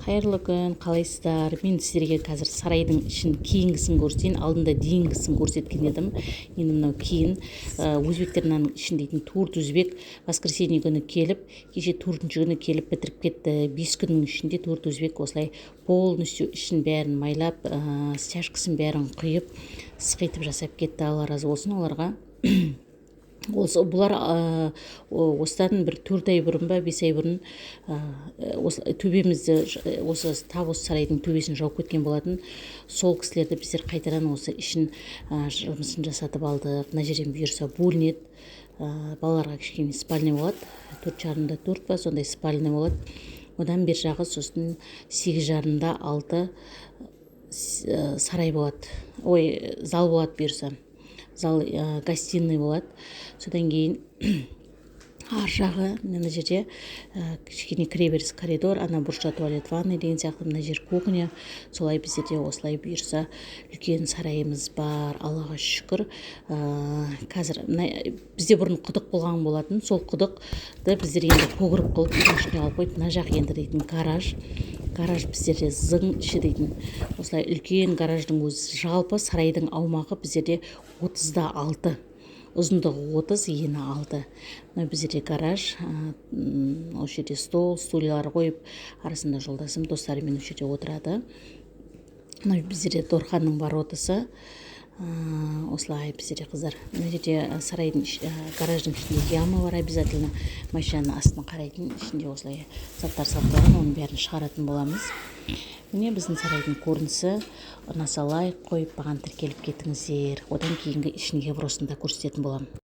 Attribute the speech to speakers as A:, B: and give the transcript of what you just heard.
A: Қайырлы күн, қалайсыздар? Мен сіздерге қазір сарайдың ішін кейінгісін көрсетейін. Алдында дейінгісін көрсеткен едім. Енді мынау кейін. Өзбектер мынаның ішін дейтін, төрт өзбек воскресенье күні келіп, кеше төртінші күні келіп бітіріп кетті. 5 күннің ішінде төрт өзбек осылай полностью ішін бәрін майлап, стяжкасын бәрін құйып, сықитып жасап кетті. Алла разы болсын оларға. Осы бұлар осыдан бір 4 ай бұрын ба, 5 ай бұрын осы төбемізді, осы тап осы сарайдың төбесін жауып кеткен болатын. Сол кісілерді біздер қайтадан осы ішін жұмысын жасатып алдық. Мына жерден бұйырса бөлінеді, балаларға кішкене спальный болады, 4,5 да 4 па, сондай спальный болады. Одан бер жағы сосын 8,5 да 6 сарай болады, ой, зал болады бұйырса, зал, гостиный болады. Содан кейін ар жағы мына жерде кішкене кіреберіс коридор, ана бұрышта туалет, ванный деген сияқты, мына жер кухня. Солай біздерде осылай бұйырса үлкен сарайымыз бар, Аллаға шүкір. Қазір мына бізде бұрын құдық болған болатын. Сол құдықты біздер енді погреб қылып, үйдің ішіне алып қойдық. Мына жақ енді дейтін гараж. Гараж біздерде зың іші дейтін осылай үлкен. Гараждың өзі, жалпы сарайдың аумағы біздерде 30 да 6, ұзындығы 30, ені 6. Мына біздерде гараж. Осы жерде стол, стульялар қойып, арасында жолдасым достарымен осы жерде отырады. Мынау біздерде дорханның воротасы. Осылай біздерде, қыздар. Мына жерде сарайдың, гараждың ішінде яма бар, обязательно машинаның астын қарайтын. Ішінде осылай заттар салып қойған, оның бәрін шығаратын боламыз. Міне, біздің сарайдың көрінісі. Ұнаса, лайк қойып, маған тіркеліп кетіңіздер. Одан кейінгі ішін евросын да көрсететін боламын.